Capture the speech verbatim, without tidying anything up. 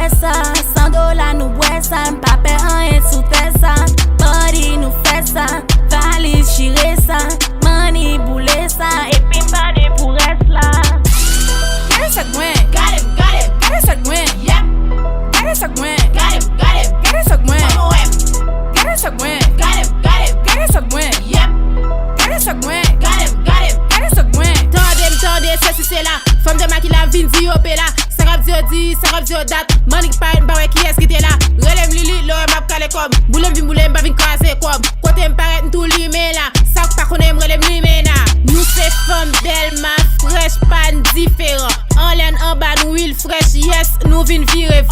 Sa, san dola nou bwè sa, m pa pè anyen sou tè sa. Body nou fè sa, valiz chire sa, money boule sa, epi m pa de pou rès la. Gade sa k mwen, gade m, gade m, gade sa k mwen, yep. Gade sa k mwen, gade m, gade m, gade sa k mwen, gade sa k mwen, gade m, gade m, gade sa k mwen, yep. Gade sa k mwen, gade m, gade m, gade sa k mwen. Tande m, tande, sesi sela. Fanm de makila vin di yo pe la. Sa k ap di yo di, sa k ap di yo dat. Mannik parèt, m pa wè kiyès ki te la. Rele m Lili, lè w wè m ap kale kòb. Boule m vin boule, m pa vin kraze kòb. Kote m parèt, m tou limen la. Sa w pa konnen, m rele m Limena. Nou se fanm Dèlma, frèch, pa n diferan. Anlè n anba, nou wil frèch, yes, nou vin vire